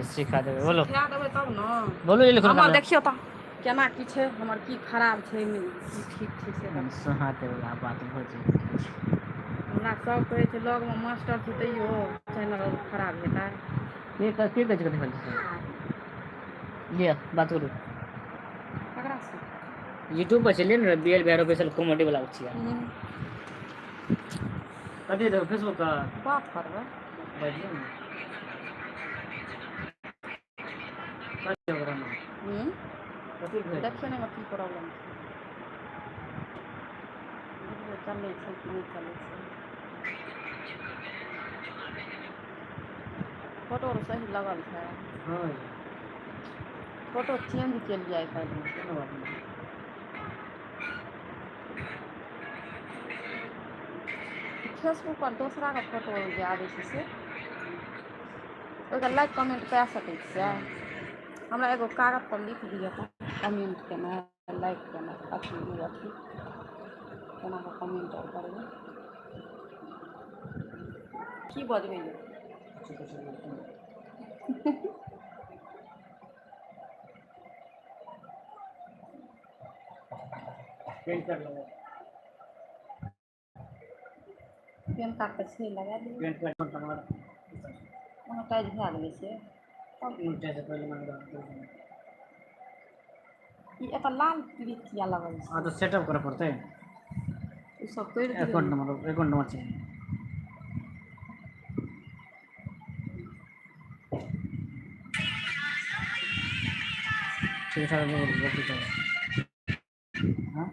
सिखा देबै, बोलो। सिखा देबै तब ने। बोलू जे लिखल। हमर देखियौ तऽ केना की छै, हमर की खराब छै, की ठीक छै से। सोहाते वला बात भऽ जाइ। हमरा सब कहै छै लगमे मास्टर छै तैयो चैनल खराब हेतै। के के कहै छै? कथी भेल छै? लिअ, बात करू। ककरासँ? यूट्यूब पर चलिए ने, B L Bihar official comedy वाला छियै। कथी देखो फेसबुक का? बात करबै। बाजियौ ने। कथी ओकरामे? कथी भेल? देखियौ ने, एहिमे की प्रॉब्लम छै। देखियौ चलै छै कि नहि चलै छै। फोटो आर सही लगल छै? हँ। फोटो चेंज केलियै आइ काल्हिमे। कोनो बात नहि। फेसबुक पर दोसराके फोटो जे आबै छै से ओहिके लाइक कमेंट कए सकै छियै? हमरा एगो कागज पर लिख दिअ तऽ, कमेंट केनाइ, लाइक केनाइ, अथी ओ अथी केना कऽ कमेंट आर करबै, की बजबै यौ? किछु किछु बोलतै। पेन कार्ड लगा। पेन कार्ड तऽ छै, लगा दियौ। PAN card number. मोनेटाइज भए गेलै से तब। से पहिले मांग रहल। ई एतऽ लाल क्लिक किया लगल हँ छै? तऽ सेटअप करऽ पड़तै। ओ सब करि दियौ अकाउंट ने। नंबर, एकाउंट नंबर चाही। ठीक ठाक। हाँ,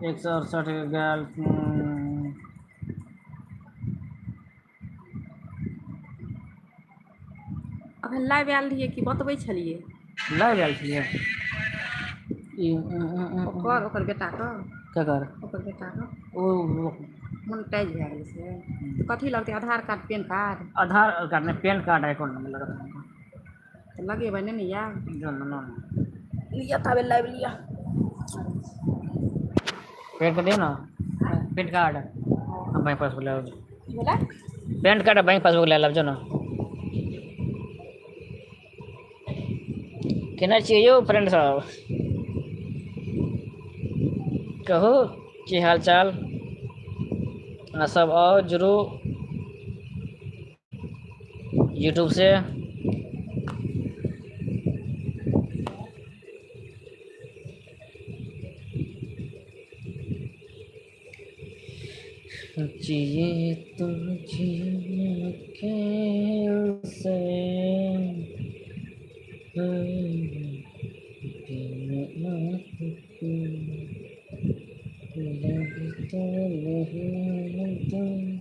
168 गेल। अखन लाइव आयल रहियै कि बतबै छलियै? लाइव आयल छलियै ई। ओकर ओकर बेटाके। ककर? ओकर बेटाके। ओ। मोनेटाइज भए गेलै से तऽ कथी लगतै, आधार कार्ड, पेन कार्ड? आधार कार्ड नहि, पेन कार्ड, अकाउंट नंबर लगत। तऽ लगेबै नहि ने यए? जो न न। लिअ ताबे लाइव लिअ। पेन कार्ड दियौ ने, पेन कार्ड आ बैंक पासबुक ले आउ। की भेलै? पेन कार्ड आ बैंक पासबुक ले आबि जाउ ने। केना छियै यौ फ्रेंड सब? कहू, की हाल चाल? अहाँ सब आउ, जुड़ू यूट्यूब से। जिए तुझे कैसे लगता नहीं।